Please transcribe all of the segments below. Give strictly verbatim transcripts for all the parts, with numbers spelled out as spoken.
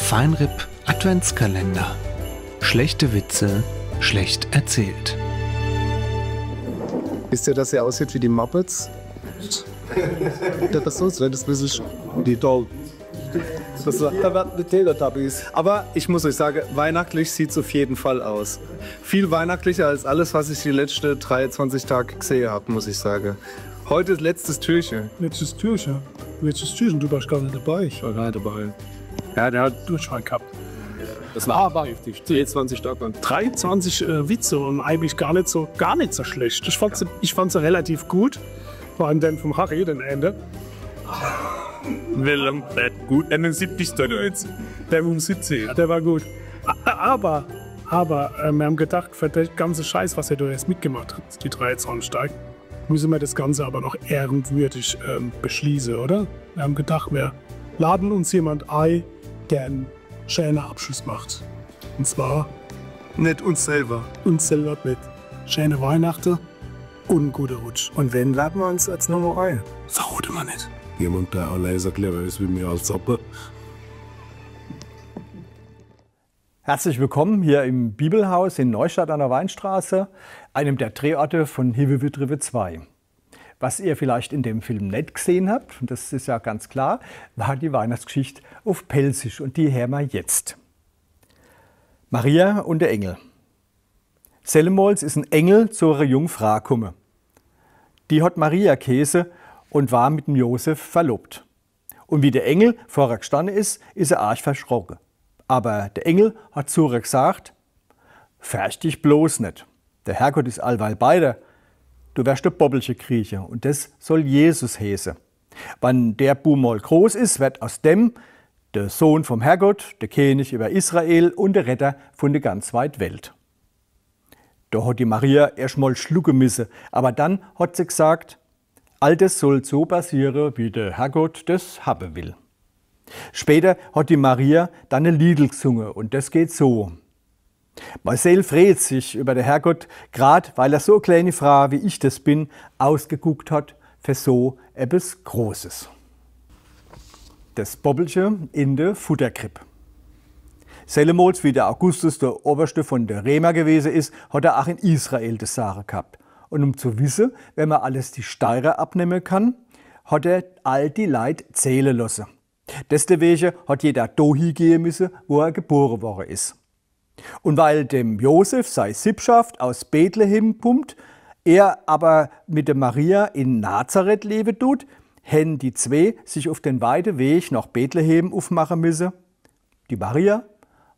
Fine R I P Adventskalender. Schlechte Witze schlecht erzählt. Wisst ihr, dass ihr aussieht wie die Muppets? Das ist so, das ist ein bisschen sch- die Doll. Das war, da werden die Teletubbies. Aber ich muss euch sagen, weihnachtlich sieht's auf jeden Fall aus. Viel weihnachtlicher als alles, was ich die letzten dreiundzwanzig Tage gesehen habe, muss ich sagen. Heute ist letztes Türchen. Letztes Türchen? Letztes Türchen, du warst gar nicht dabei. Ich war gar nicht dabei. Ja, der hat Durchfall gehabt. Das war aber heftig. Zehn, zwanzig Tage lang. Dreiundzwanzig äh, Witze und eigentlich gar nicht so, gar nicht so schlecht. Ich fand sie, ich fand sie relativ gut. Vor allem den vom Harry, den Ende. Willem, der gut, einundsiebzig, der jetzt. Der um siebzehn, ja, der war gut. A- Aber, aber, äh, wir haben gedacht, für den ganzen Scheiß, was er da jetzt mitgemacht hat, die drei Zahnstein, müssen wir das Ganze aber noch ehrenwürdig ähm, beschließen, oder? Wir haben gedacht, wir laden uns jemand ein, der einen schönen Abschluss macht. Und zwar nicht uns selber. Uns selber mit. Schöne Weihnachten und gute Rutsch. Und wen laden wir uns als Nummer ein? Verrate wir nicht. Jemand, der allein so clever ist wie mir als Oppe. Herzlich willkommen hier im Bibelhaus in Neustadt an der Weinstraße, einem der Drehorte von Hiwwe Wittrewwe zwei. Was ihr vielleicht in dem Film net gesehen habt, und das ist ja ganz klar, war die Weihnachtsgeschichte auf Pälzisch und die hören wir jetzt. Maria und der Engel. Sellemols is en Engel zu ere Jungfra kumme. Die hat Maria gheeße und war mit dem Josef verlobt. Und wie der Engel vor ihr gestanden is, is er arg verschrocke. Aber der Engel hat zu ihr gesagt: „Fürcht dich bloß net. Der Herrgott is allweil bei dir. Du werst e Bobbelche krieche und des soll Jesus heeße. Wann der Bu mol groß is, werd aus dem der Sohn vom Herrgott, der König über Israel und der Retter von der ganz weit Welt.“ Da hat die Maria erscht mol schlucke misse, aber dann hat se gesagt: „All des soll so passiere, wie der Herrgott des habe will.“ Später hat die Maria dann e Liedel gesunge und des geht so: „Mei Seel freet sich über der Herrgott, grad weil er so e kleeni Fraa, wie ich des bin, ausgeguckt hat für so ebbes Großes.“ Des Bobbelche in de Futterkripp. Sellemols, wie der Augustus der Oberste von de Remer gewese is, hat er ach in Israel des Sage gehabt. Und um zu wisse, wem er alles die Steire abnemme kann, hat er all die Leit zähle losse. Deswege hat jeder dohi gehe misse, wo er gebore worre is. Und weil dem Josef sei Sippschaft aus Bethlehem kummt, er aber mit der Maria in Nazareth lewe tut, hen die zwee sich auf den weite Weg nach Bethlehem ufmache misse. Die Maria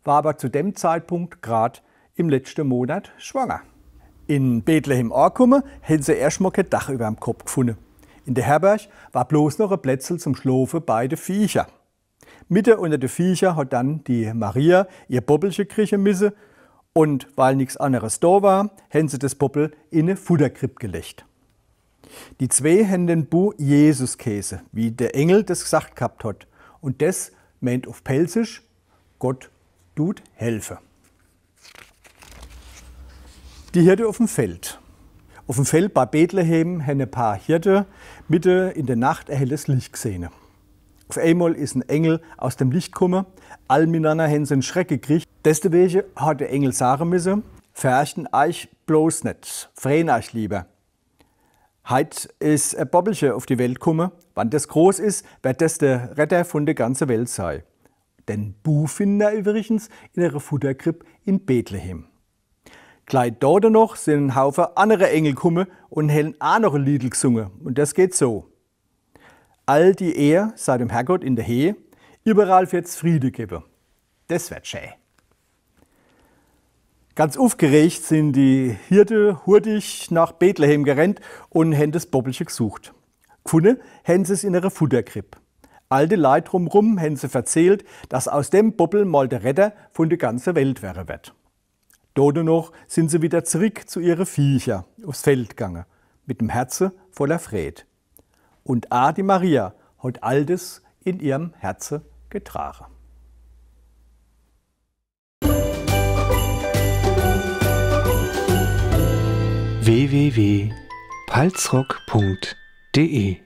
war aber zu dem Zeitpunkt grad im letzte Monat schwanger. In Bethlehem akumme, hen se erscht mol ke Dach überm Kopp gefunne. In der Herberg war bloß noch e Plätzel zum Schlofe bei de Viecher. Mitte unter de Viecher hat dann die Maria ihr Bobbelche krieche misse und weil nix anneres do war, hen se des Bobbel in e Futterkripp gelecht. Die zwee hen den Bu Jesus gheeße, wie der Engel des gesagt gehabt hat. Und des meent uf Pälzisch: Gott tut helfe. Die Hirte uf'm Feld. Uf'm Feld bei Bethlehem hen e paar Hirte mitte in der Nacht e helles Licht gesehne. Uf eemol is en Engel aus dem Licht kumme, all minanner hen se en Schreck gekriegt. Deswege hat der Engel sage misse: „Fürchten eich bloß net, freen eich lieber. Heit is e Bobbelche uf die Welt kumme. Wann des groß is, werd des der Retter vun der ganze Welt sei.“ Den Bu finden er übrigens in ere Futterkripp in Bethlehem. Glei do denoch sin en Haufe annere Engel kumme un hen a noch e Liedel gsunge. Un des geht so. All die Ehr sei dem Herrgott in de Heh, iwwerall wird's Friede gewwe. Des werd schä. Ganz ufgeregt sin die Hirte hurtig nach Bethlehem gerennt un hen des Bobbelche gsucht. Gfunne hen se's in ere Futterkripp. All de Leit drumrum hen se verzählt, dass aus dem Bobbel mol de Retter vun de ganze Welt werre werd. Do denoch sin se widder zerick zu ihre Viecher ufs Feld gange, mit dem Herze voller Freed. Un a die Maria hot all des in ihrem Herze getrage. W W W punkt palzrock punkt D E